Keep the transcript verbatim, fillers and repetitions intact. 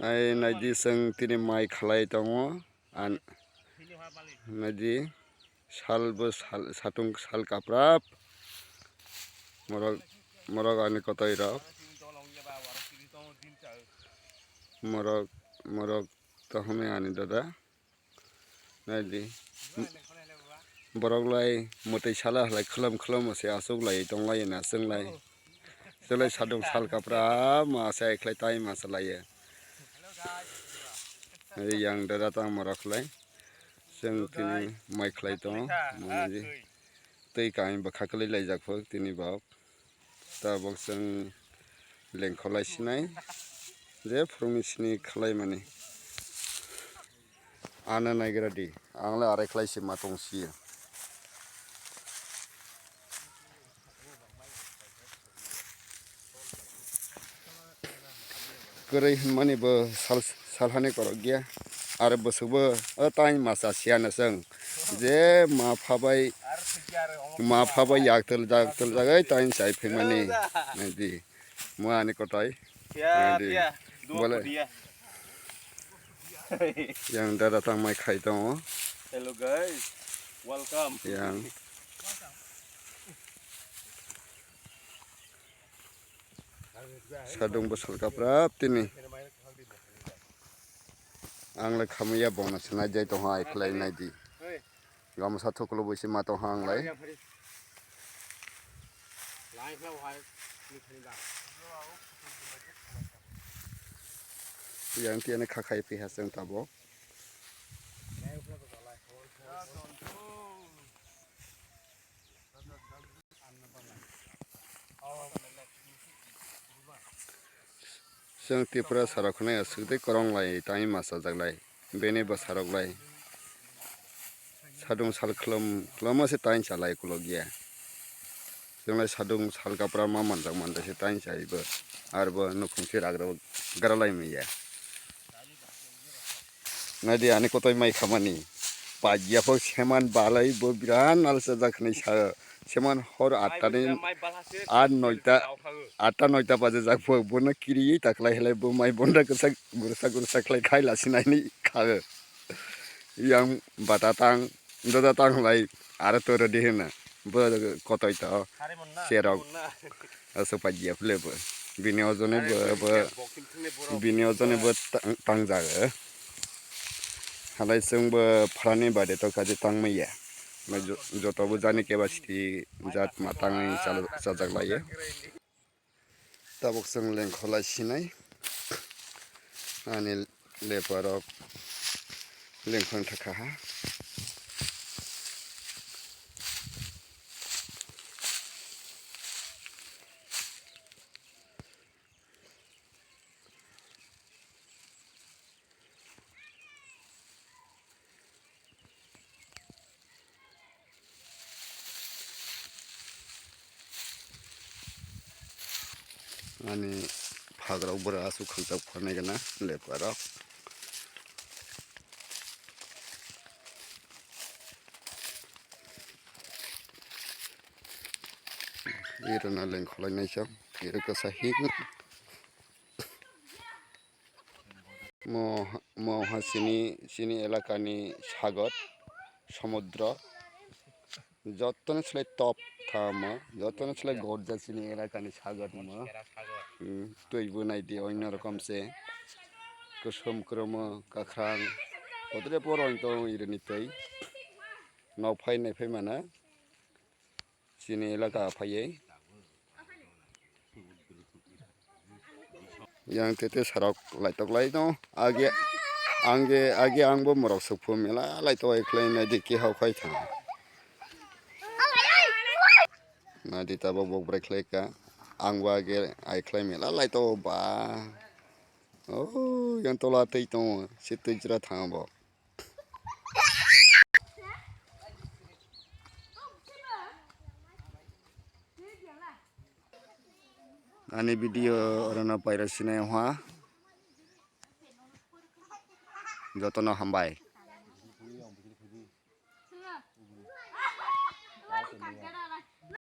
Ai naidi, chwng tini mai khlai tongo. An naidi, salbo sal, satung sal kaprap. Morok, morok ani kotoirok. Morok, morok tohoni ani dada. Naidi. Borok lai mwtwi sala halai khulum khulum se aswk lai tong lai na chwng lai. Chwng lai sadung sal kapra ma se khlai tai ma se lai. Naidi yang dada tang morok lai. Chwng tini mai khlai tongo. Twi kain bwkha kwlwi laijak phuk tini bok. Tabok chwng lengkholai sinai je phwrwngni sini khlaimani. Ano naigra di, ang le arai khlai se ma tong si. Kwrwi hwnmani bo sal, salhani korok ya. Aro bwswkbo o tai masa siya no chwng. Je ma phabai, ma phabai yak twljak, twljak oi tai chai phaimani. Naidi. Mo ani kotai. Naidi. Bole. Yang dada tang mai khai tongo. Hello guys. Welcome. Yang. Sadung bwsal kaprap tini. Ang le khamya bongna se naijai tongo ai khlai naidi. Gamsa thukulu buisi ma tongo ang lai. Yang tiani khakhai piha chwng tabok. Chwng Tripura sarok hwnwi aswk tei kwrwng lai tangwi ma chajak lai. Bini bwsarok lai sadung sal khulum khulum se tang chalai kuluk ya. Chwng lai sadung sal kapra ma manjak manjak se tang chai bo. Arbo nukhung se ragra gra lai manya. Naidi ani kotoi mai khamani. Pajya phok seman balai bo biran alsa jak hinwi sa. Seman hor atta ni, at noita, atta noita baje jak phok bono kiri taklai helai bo mai bonda kwsak gursa gursa khlai khai lasi naini khago. Yang bata tang, doda tang lai, aro to ready hena. Bo kotoi to, cherok. Aswk pajya phile bo. Bini ojone bo, bo, bini ojone bo tang, tang jago. Halai chwng bo pharani bade to kaje tang maya. Joto bo jani capacity jat ma tangwi chajak laio. Tabuk chwng lengkholai sinai. Ani leparok lengkhon thakha ha. Ani phagrok bwrwi aswk khakjak phanai gana leparok. Iro na lengkholai naisok, iro kwsa hik. Mo, mo ha chini, chini elaka ni sagor, somudro. Jottoni slai top thamo, jottoni slai gorja chini elaka ni sagor mo. Hmm, twi bo nai di oino rokom se. Kwsom kwromo, kwkhrang. Kodre poro oin tong irini twi. Nok phai nai phai mana. Chini elaka phaiwi. Yang tete sarok laitok lai no. Age, angge, age angbo morok sukphu mela laitok ai khlai nai di kehau khai thang. Nai di tabok bok brai khlai ka. Angbo age ai khlai mela laitok ba. Oh, yang tola tei tongo. Si tei jra thang bo. Ani video orono pairok sinai wngkha. Jotono hambai.